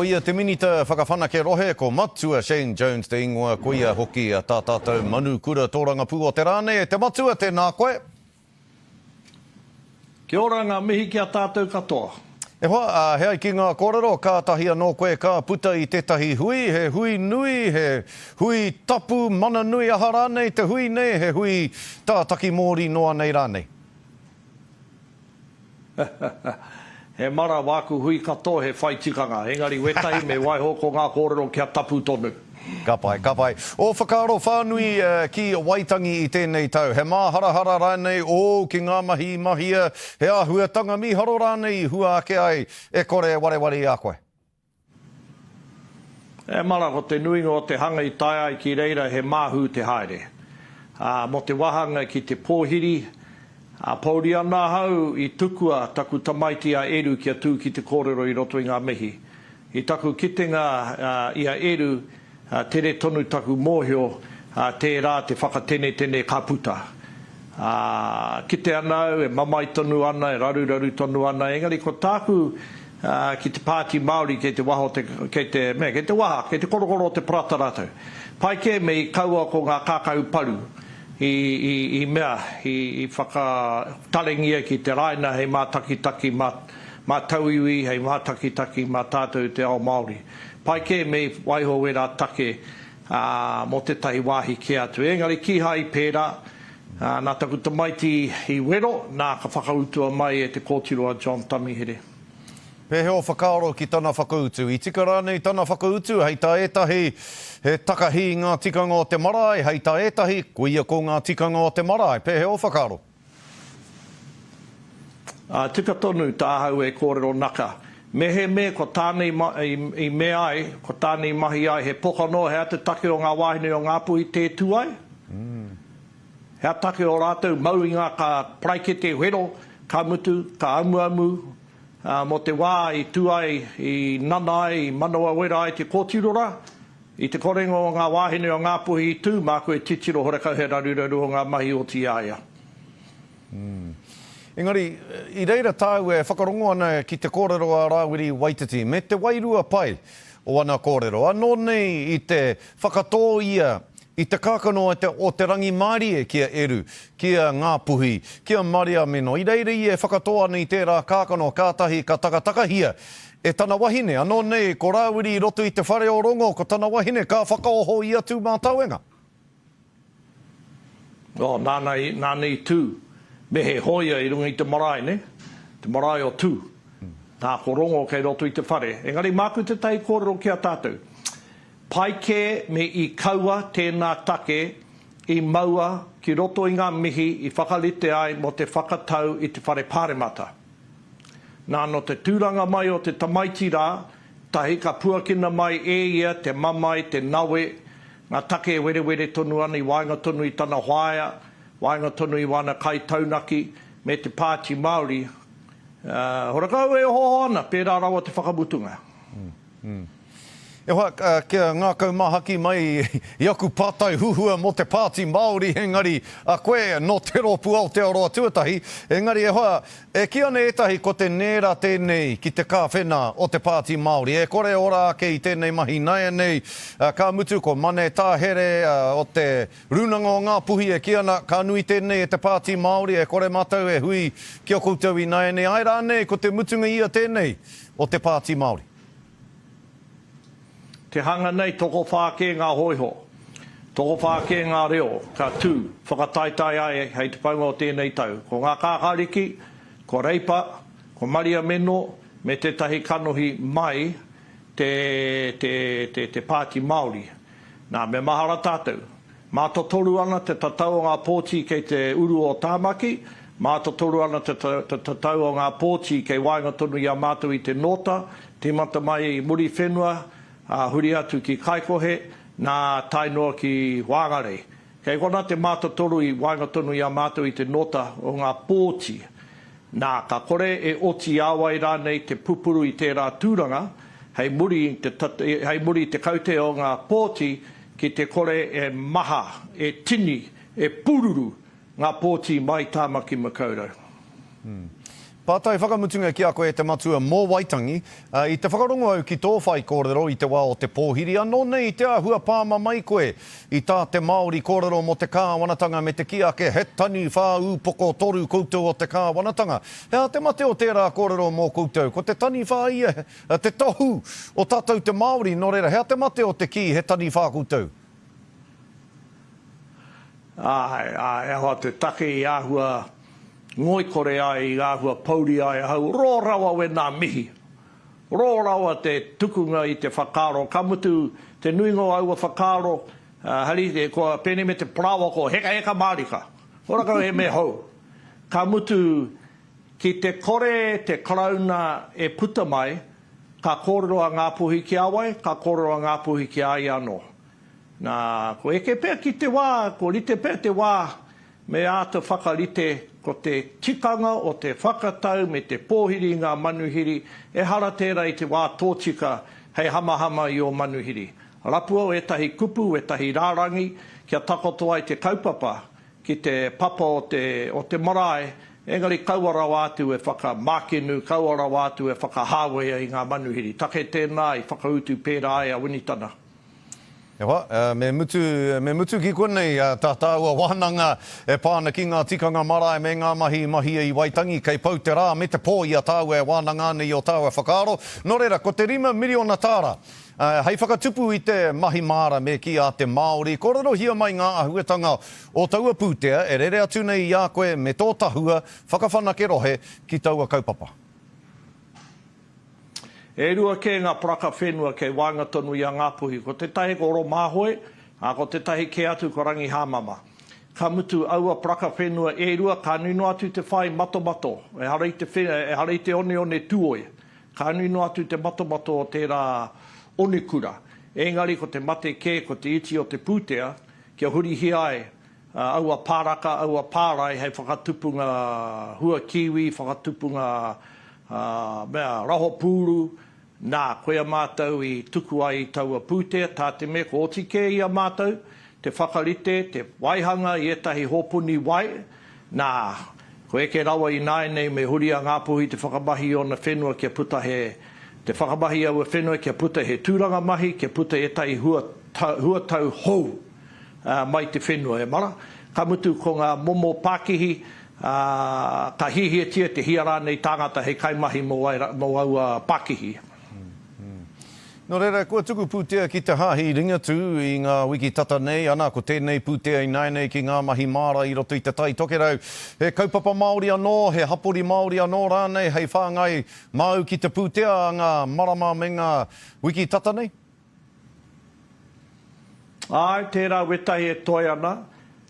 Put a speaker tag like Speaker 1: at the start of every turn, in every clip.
Speaker 1: Ko ia te Minita Whakawhanake Rohe, ko Matua Shane Jones te ingoa, ko ia hoki tā tātou manu kura tōrangapū o te rā nei. E te Matua, tēnā koe.
Speaker 2: Kia ora, ngā mihi ki a tātou katoa.
Speaker 1: E hoa, ā, he ai ki ngā kōrero, kātahi anō koe ka puta i tētahi hui, he hui nui, he hui tapu, mana nui, aha rānei te hui nei, he hui tātakimōri noa nei rānei?
Speaker 2: He mara wāku hui katoa he whai tikanga, engari wētahi me waiho ko ngā kōrero kia tapu tonu.
Speaker 1: Ka pai, ka pai. Ō whakaaro whānui ki Waitangi i tēnei tau, he māharahara rānei ōu ki ngā mahi i mahia, he āhuatanga mīharo rānei i hua ake ai e kore e wareware i a koe?
Speaker 2: E mara, ko te nuinga o te hanga i tae ai ki reira he māhū te haere. Ā, mō te wāhanga ki te pōhiri, ā, pōuri ana ahau i tukua taku tamaiti a Eru kia tū ki te kōrero i roto i ngā mihi. I taku kitenga i a Eru, Ā, tere tonu taku mōhio, ā, tērā te whakatenetene ka puta. Ā, kite ana au e mamae tonu ana, e raruraru tonu ana, engari ko tāku, ā, ki te Pāti Māori kei te waha o te, kei te, me, kei te waha, kei te korokoro o te parata rātou. Pai kē me i kaua ko ngā kākahu paru i, i, i mea, i, i whakatarengia ki te raina hei mātakitaki mā, mā tauiwi, hei mātakitaki mā tātou te ao Māori. Pai kē me i waiho wērā take mō tētahi wāhi kē atu. Engari kīhai i pērā, nā taku tamaiti i wero, nā ka whakautua mai e te kōtiro a John Tamihere.
Speaker 1: Pēhea ō whakaaro ki tana whakautu? I tika rānei tana whakautu? Hei tā ētahi, he takahi i ngā tikanga o te marae, hei tā ētahi, koia ko ngā tikanga o te marae. Pēhea ō whakaaro?
Speaker 2: Ā, tika tonu tāhau e kōrero naka. Mehemē ko tāna i, i mea ai, ko tāna i mahi ai, he poka noa, he aha te take o ngā wāhine o Ngāpuhi tē tū ai? He aha take o rātou mau i ngā ka paraikete whero, ka mutu, ka amuamu, ā, mō te wā i tū ai, i nana ai, i manawa wera ai te kōtiro rā? I te korenga o ngā wāhine o Ngāpuhi i tū, māku e titiro horekau he raruraru o ngā mahi oti i a ia.
Speaker 1: Engari, i reira tāu e whakarongo ana ki te kōrero a Rāwiri Waititi, me te wairua pai o ana kōrero. Anō nei i te whakatō ia i te kākano o te rangimārie ki a Eru, ki a Ngāpuhi, ki a Mariameno. I reira ia e whakatō ana i tērā kākano, kātahi ka takatakahia E tana wahine, anō nei ko Rāwiri i roto i te whare o Rongo, ko tana wahine ka whakaoho i a Tūmātauenga.
Speaker 2: Oh, nāna i, nāna i tū, me he hōia i runga i te marae, nē? Te marae o Tū. Nā, ko Rongo kei roto i te whare. Engari māku tētahi kōrero ki a tātou. Pai kē me i kaua tēnā take i maua ki roto i ngā mihi i whakarite ai mō te whakatau i te whare pāremata. Nā, nō te tūranga mai o te tamaiti rā, tahi ka puakina mai e ia te mamae, te nawe, ngā take e werewere tonu ana i waenga tonu i tana whaea, waenga tonu i wāna kaitaunaki, me te Pāti Māori, ā, horakau e ohooho ana, pērā rawa te whakamutunga.
Speaker 1: E hoa, kia ngākau māhaki mai i aku pātai huhua mō te Pāti Māori, engari a koe nō te Rōpū Aotearoa Tuatahi, engari e hoa, e kī ana ētahi ko te nēra tēnei ki te kāwhena o te Pāti Māori, e kore e ora ake i tēnei mahi nāianei, ka mutu ko Mane Tāhere o te Rūnanga o Ngāpuhi e kī ana, ka nui tēnei e te Pāti Māori, e kore mātou e hui ki a koutou ināianei, āe rānei ko te mutunga ia tēnei o te Pāti Māori.
Speaker 2: Te hanga nei tokowhā kē ngā hōiho, tokowhā kē ngā reo ka tū whakataetae ai hei te paunga o tēnei tau. Ko ngā kākāriki, ko Reipa, ko Maria Meno me tētahi kanohi mai te, te, te, te Pāti Māori. Nā, me mahara tātou, mātotoru ana te tatau o ngā pōti kei te uru o Tāmaki, mātotoru ana te, te tatau o ngā pōti kei waenga tonu i a mātou i te Nōta, tīmata mai i Muriwhenua, ā, huri atu ki Kaikohe, nā, tae noa ki Whangarei. Kei konā te mātotoru i waenga tonu i a mātou i te Nōta o ngā pōti. Nā, ka kore e oti i a wai rānei te pupuru i tērā tūranga, hei muri i te, hei muri i te kaute o ngā pōti, ki te kore e maha, e tini, e pūruru ngā pōti mai Tāmaki Makaurau.
Speaker 1: Pātai whakamutunga ki a koe e te matua mō Waitangi, i te whakarongo au ki tō whaikōrero i te wā o te pōhiri, anō nei i te āhua pāmamae koe i tā te Māori kōrero mō te kāwanatanga me te kī ake he taniwha ūpoko toru koutou o te kāwanatanga. He aha te mate o tērā kōrero mō koutou? Ko te taniwha ia te tohu o tātou te Māori, nō reira he aha te mate o te kī he taniwha koutou?
Speaker 2: Āe, āe, he aha te take i āhua ngoikore ai, i āhua pouri ai ahau, rō rawa wēnā mihi, rō rawa te tukunga i te whakaaro, ka mutu te nuinga o aua whakaaro, hari, kua pēnei me te parāoa ko hekaheka mārika, ora kau he mea hou. Ka mutu, ki te kore te Karauna e puta mai, ka kōrero a Ngāpuhi ki a wai, ka kōrero a Ngāpuhi ki a ia anō. Nā, ko eke pea ki te wā, ko rite pea te wā me āta whakarite ko te tikanga o te whakatau me te pōhiri i ngā manuhiri, ehara tērā i te wā tōtika hei hamahama i ō manuhiri. Rapua ētahi kupu, ētahi rārangi kia takoto ai te kaupapa ki te papa o te, o te marae, engari kaua rawa atu e whakamākenu, kaua rawa atu e whakahāwea i ngā manuhiri. Take tēnā i whakautu pērā ai a Winitana.
Speaker 1: E hoa, me mutu, me mutu ki konei tā tāua wānanga e pā ana ki ngā tikanga marae me ngā mahi i mahia i Waitangi, kei pau te rā me te pō i a tāua e wānanga ana i ō tāua whakaaro. Nō reira, ko te $5 miriona hei whakatupu i te mahi māra me kī a te Māori, kōrerohia mai ngā āhuatanga o taua pūtea e rere atu nei i a koe me tō tahua whakawhanake rohe ki taua kaupapa.
Speaker 2: E rua kē ngā paraka whenua kei waenga tonu i a Ngāpuhi, ko tētahi ko Oromāhoe, ā, ko tētahi kē atu ko Rangihāmama. Ka mutu aua paraka whenua e rua, ka nui noa atu te whai matomato, ehara i te ehara i te oneone tuoi, ka nui noa atu te matomato o tērā onekura. Engari ko te mate kē ko te iti o te pūtea kia hurihia ai aua pāraka, aua pārae hei whakatupunga hua kiwi, whakatupunga mea raho pūru, nā, koia mātou i tuku ai i taua pūtea, tā te mea kua oti kē i a mātou te whakarite, te waihanga i ētahi hōpuni wai, nā, kua eke rawa ināianei me huri a Ngāpuhi te whakamahi i ōna whenua kia puta he, te whakamahi i aua whenua kia puta he tūranga mahi, kia puta ētahi hua, huatau hou. mai te whenua e mara. Ka mutu ko ngā momo pākihi, ā, ka hiahiatia te hia rānei tāngata hei kaimahi mō aua pākihi.
Speaker 1: Nō reira, kua tuku pūtea ki te Hāhi Ringatū i ngā wiki tata nei, ana, ko tēnei pūtea ināianei ki ngā mahi māra i roto i Te Tai Tokerau. He kaupapa Māori anō, he hapori Māori anō rānei hei whāngai māu ki te pūtea a ngā marama me ngā wiki tata nei?
Speaker 2: Āe, tērā wētahi e toe ana.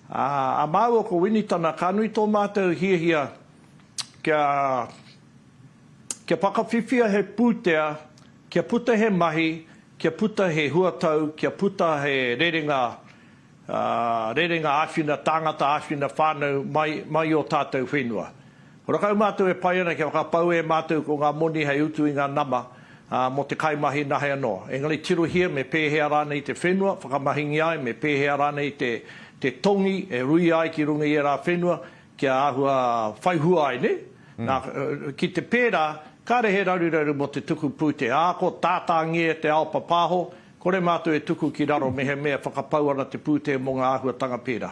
Speaker 2: Ā, a māua ko Winitana, ka nui tō mātou hiahia kia, kia whakawhiwhia he pūtea, kia puta he mahi, kia puta he huatau, kia puta he rerenga, ā, rerenga āwhina tāngata, āwhina whānau mai, mai i ō tātou whenua. Horakau mātou e pai ana kia whakapau e mātou ko ngā moni hei utu i ngā nama, ā, mō te kaimahi nahe anō. Engari tirohia me pēhea rānei te whenua whakamahingia ai, me pēhea rānei te, te tongi e ruia ai ki runga i ērā whenua kia āhua whai hua ai, nē? Nā, ki te pērā, kāre he raruraru mō te tuku pūtea. Ā, ko tātāngia e te ao papāho, kore mātou e tuku ki raro mehemea e whakapau ana te pūtea mō ngā āhuatanga pērā.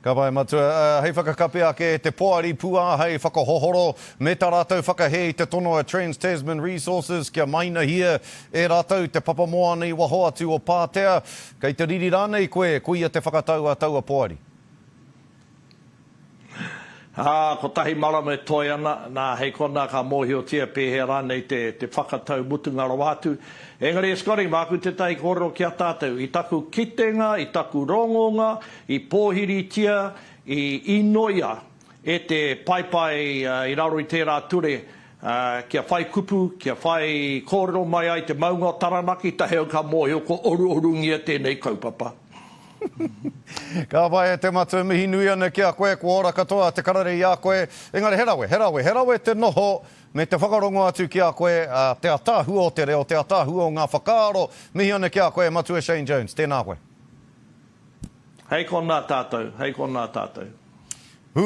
Speaker 1: Ka pai, Matua. Hei whakakapi ake e te Poari Pūāhei Whakahohoro me tā rātou whakahē i te tono a Trans Tasman Resources kia mainahia e rātou te papamoana i waho atu o Pātea. Kei te riri rānei koe koia te whakatau a taua poari?
Speaker 2: Ā, kotahi marama e toe ana, nā, hei konā ka mōhiotia pēhea rānei te, te whakatau mutunga rawa atu. Engari e Scotty, māku tētahi kōrero ki a tātou. I taku kitenga, i taku rongonga, i pōhiritia, i inoia e te paepae i raro i tērā ture kia whai kupu, kia whai kōrero mai ai te maunga o Taranaki, tahi au ka mōhio kua oruorungia tēnei kaupapa.
Speaker 1: Ka pai e te matua, mihi nui ana ki a koe, kua ora katoa te karere i a koe. Engari he rawe, he rawe, he rawe te noho me te whakarongo atu ki a koe, te ataahua o te reo, te ataahua o ngā whakaaro. Mihi ana ki a koe, Matua Shane Jones, tēnā koe.
Speaker 2: Hei konā tātou, hei konā tātou.